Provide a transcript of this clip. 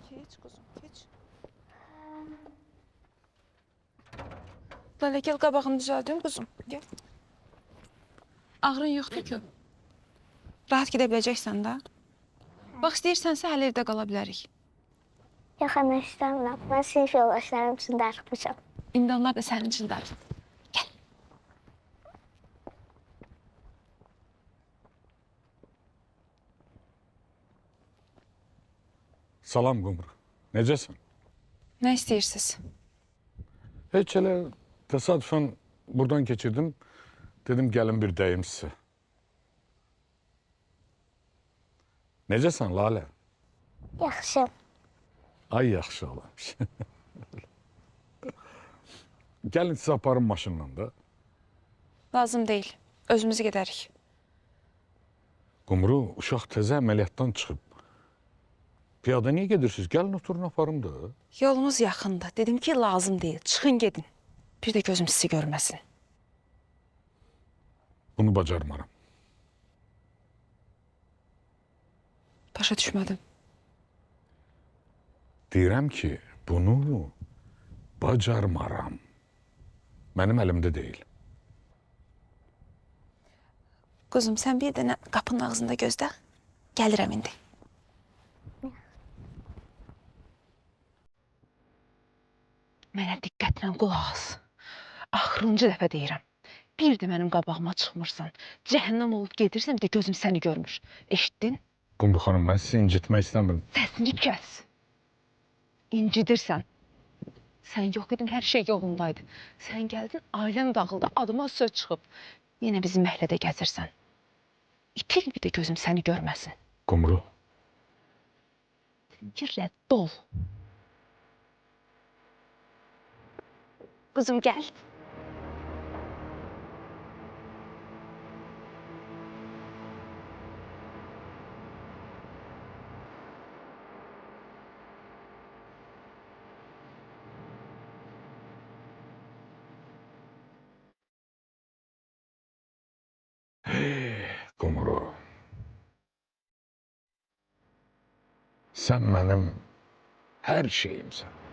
Keç quzum, keç. Lalə, gəl qabağını düzəldim quzum. Gəl. Ağrın yoxdur ki. Rahat gedə biləcəksən də. Bax, istəyirsənsə hələ evdə qala bilərik. Yox, ana istəmirəm. Mən sinif yoldaşlarım üçün darıxmışam. İndi onlar da sənin üçün darıxır. Gəl. Salam Qumru. Necəsən? Nə istəyirsiniz? Heç elə təsadüfən buradan keçirdim. Dedim gəlin bir dəyim sizə. Necəsən Lalə? Yaxşı. Ay yaxşı olarmış. Gəlin sizi aparım maşınla da. Lazım deyil. Özümüzü gedərik. Qumru, uşaq təzə əməliyyatdan çıxıb. Piyada niyə gedirsiniz? Gəlin oturun aparım da. Yolumuz yaxındır. Dedim ki, lazım deyil. Çıxın gedin. Bir də gözüm sizi görməsin. Bunu bacarmaram. Başa düşmədim. Deyirəm ki, bunu bacarmaram. Mənim əlimdə deyil. Quzum, sən bir dənə qapının ağzında gözlə. Gəlirəm indi. Mənə diqqətlə qulaq as. Axırıncı dəfə deyirəm. Bir də mənim qabağıma çıxmırsan. Cəhənnəm olub gedirsən, bir də gözüm səni görmür. Eşitdin? Qumru xanım, mən sizi incitmək istəmirəm. Səsini kəs. İncidirsən. Sən yox idin, hər şey yolundaydı. Sən gəldin, ailəm dağıldı, adıma söz çıxıb. Yenə bizim məhəllədə gəzirsən. İtil bir də gözüm səni görməsin. Qumru, Ki, rədd ol. Qızım gəl. Qumru. Sən mənim hər şeyimsən.